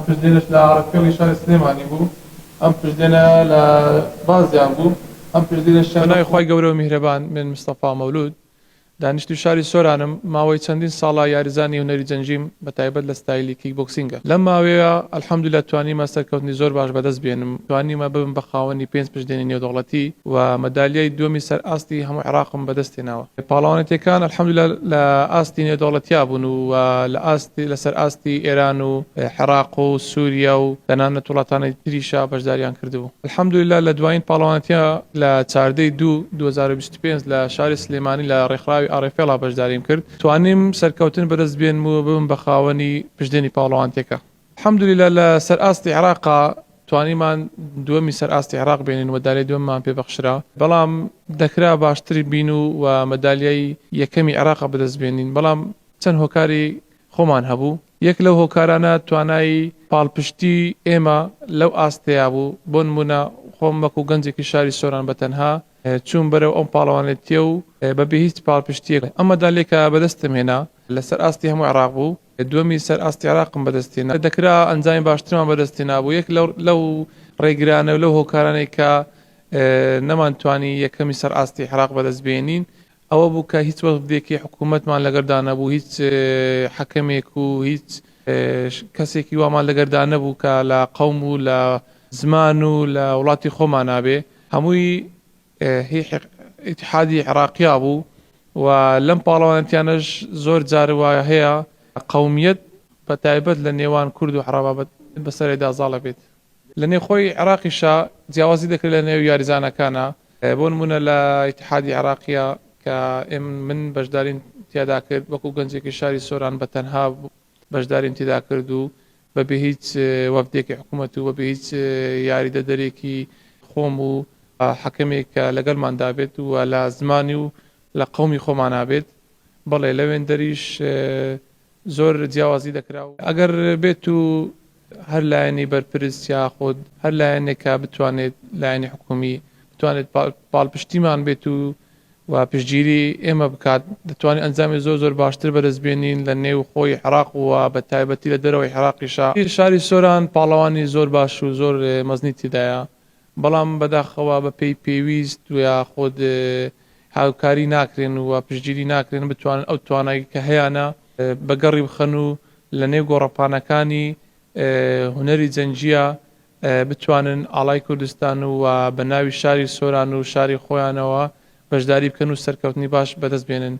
پشتێنەش لە ئاڕفێڵی شاری سلێمانی بوو، ئەم پشتێنە لە بازیان بوو، ئەم پشتێنەشیان. بەناوی خوای گەورە و میهرەبان من مستەفا مەولود دانیشتوی شاری سۆرانم، ماوەی چەندین ساڵە یاریزانی هونەری جەنگیم بەتایبەت لە ستایلی کیک بۆکسینگە. لەم ماوەیە الحمدللە توانیمە سەرکەوتنی زۆر باش بەدەست بێنم، توانیمە ببم بە خاوەنی پێنج پشتێنی نێودەوڵەتی و مەدالیای دووەمی سەر ئاستی هەموو عێراقم بەدەست هێناوە. پاڵەوانێتیەکان الحمدللە لە ئاستی نێودەوڵەتیا بوون و لە ئاستی لەسەر ئاستی ئێران و عێراق و سوریا و تەنانەت وڵاتانی تریشا بەشداریان کردبوو. الحمدللە لە دوایین پاڵەوانێتیا لە 14 ی دوو 2025 لە شاری سلێمانی لە ڕێکخراوی ئاڕێفێڵا بەشداریم کرد، توانیم سەرکەوتن بەدەست بێنم و ببم بە خاوەنی پشتێنی پاڵەوانتێکە. الحمدللە لە سەر ئاستی عێراقا توانیمان دووەمی سەر ئاستی عێراق بێنین و مەدالیای دووەممان پێ بەخشرا، بەڵام دەکرا باشتر بین و و مەدالیای یەکەمی عێراق بەدەست بێنین، بەڵام چەند هۆکاری خۆمان هەبوو، یەک لەو هۆکارانە توانای پاڵپشتی ئێمە لەو ئاستەیا بوو، بۆ نموونە خۆم وەکو گەنجێکی شاری سۆران بە تەنها چووم بەرەو ئەم پاڵەوانێتییە و بەبێ هیچ پاڵپشتییەک ئەم مەدالیەی کە بەدەستم هێنا لەسەر ئاستی هەموو عێراق بوو، دووەمی سەر ئاستی عێراقم بەدەست هێنا، دەکرا ئەنجامی باشترمان بەدەست هێنابوو، یەک لەو ڕێگرانە و لەو هۆکارانەی کە نەمانتوانی یەکەمی سەر ئاستی عێراق بەدەست بێنین ئەوە بوو کە هیچ وەفدێکی حکوومەتمان لەگەردا نەبوو، هیچ حەکەمێک و هیچ کەسێکی وامان لەگەردا نەبوو کە لە قەوم و لە زمان و لە وڵاتی خۆمانا بێ، هەمووی هی ئیتحادی عێراقیا بوو و لەم پاڵەوانێتیانەش زۆر جار وا هەیە قەومیەت بە تایبەت لە نێوان کورد و عەڕەبا بەسەرێدا زاڵە بێت. لە نێوخۆی عێراقیشا جیاوازی دەکرێت لە نێو یاریزانەکانا، بۆ نموونە لە ئیتحادی عێراقیا کە من بەشداریم تیادا کرد وەکو گەنجێکی شاری سۆران بە تەنها بەشداریم تێدا کرد و بەبێ هیچ وەفدێکی حکوومەت و بەبێ هیچ یاریدەدەرێکی خۆم و حەکەمێک کە لەگەڵماندا بێت و لە زمانی و لە قەومی خۆمانا بێت، بەڵێ لەوێندەریش زۆر جیاوازی دەکرا و ئەگەر بێت و هەر لایەنی بەرپرس یاخود هەر لایەنێک کە بتوانێت لایەنی حکوومی بتوانێت پاڵپشتیمان بێت و و پشتگیری ئێمە بکات دەتوانین ئەنجامی زۆر زۆر باشتر بەدەست بێنین لە نێو خۆی عێراق و بە تایبەتی لە دەرەوەی عێراقیشا. شاری سۆران پاڵەوانی زۆر باش و زۆر مەزنی تێدایە بەڵام بەداخەوە بە پێی پێویست و یاخود هاوکاری ناکرێن و پشتگیری ناکرێن بتوانن ئەو توانای کە هەیانە بە گەڕی بخەن و لە نێو گۆڕەپانەکانی هونەری جەنگییە بتوانن ئاڵای کوردستان و بە ناوی شاری سۆران و شاری خۆیانەوە بەشداری بکەن و سەرکەوتنی باش بەدەست بێنن.